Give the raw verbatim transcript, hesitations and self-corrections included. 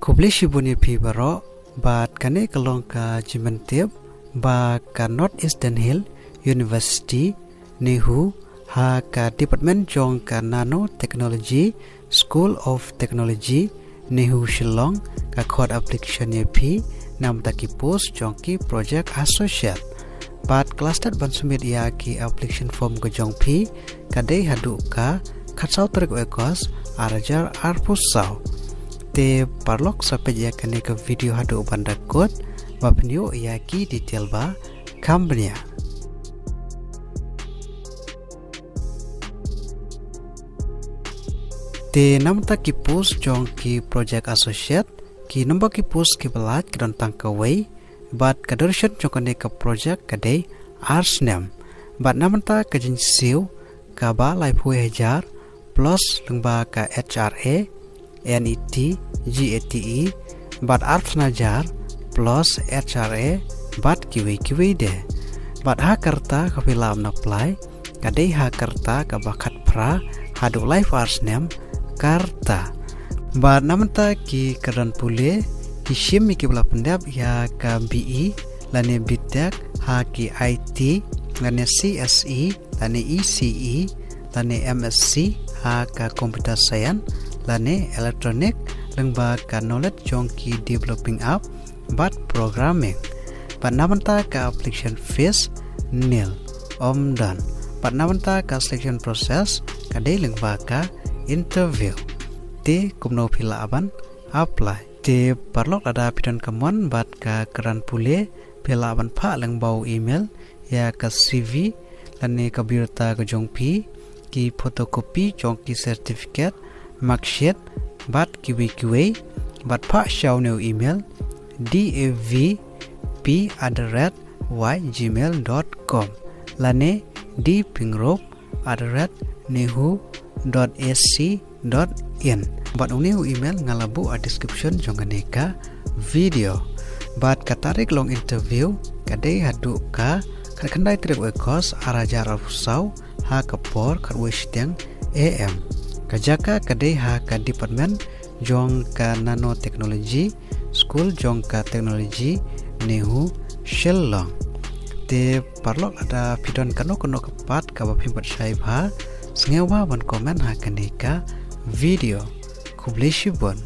Khublei shibun ïa phi baroh, bad kane ka long ka jingmyntip ba ka North Eastern Hill University, NEHU, ha ka department jong ka Nanotechnology, School of Technology, NEHU Shillong, ka khot application ïa phi namar ki post jong ki project associate. Bad ka last date ban submit ïa ki application form ka jong phi ka dei haduh ka khatsaw tarik u August ar hajar arphew saw. Te paralok sa peit ïa kane ka video haduh ban da kut ba phin ïoh ïa ki detail ba kham bniah. Te namar ki post jong ki project associate, ki number ki post kiba lait ki don tang kawei, bad ka duration jong kane ka project ka dei ar snem. Bad namar ka jingsiew kaba laiphew hajar plus lyngba ka H R A, N E T, G A T E, bad arphew san hajar plus H R A, bad kiwei kiwei de. Bad ha ka rta kaba phi lah ban apply ka dei ha ka rta kaba khatphra haduh laiphew ar snem ka rta. Bad namar ki kyrdan pule, ki shim ïa kiba la pyndep ïa ka B E lane B Tech ha ki I T lane C S E lane E C E lane M S C ha ka Computer Science lane Electronic lyngba ka knowledge jong ki developing app bad programming. Bad namar ka application fees nil, ym don. Bad namar ka selection process ka dei lyngba ka interview. Te kumno phi lah ban apply? Te paralok, lada phi don ka mon bad ka kyrdan pule, phi lah ban phah lyngba u email ïa ka C V lane ka biodata ka jong phi, ki photocopy jong ki certificate, marksheet, bad kiwei kiwei, bad phah sha une u email D A V P at the rate Y gmail dot com lane D Pyngrope at the rate nehu dot A C dot in. Bad une u email nga la buh ha description jong kane ka video. Bad ka tarik long interview ka dei haduh ka khatkhyndai tarik u August ar hajar arphew saw ha ka por khatwei shiteng A M. Ka jaka ka dei ha ka department jong ka Nanotechnology, School jong ka Technology, NEHU Shillong. Te paralok, lada phi don kano kano ka pat kaba phim pat shai bha, sngewbha ban comment ha kane ka video. Khublei shibun.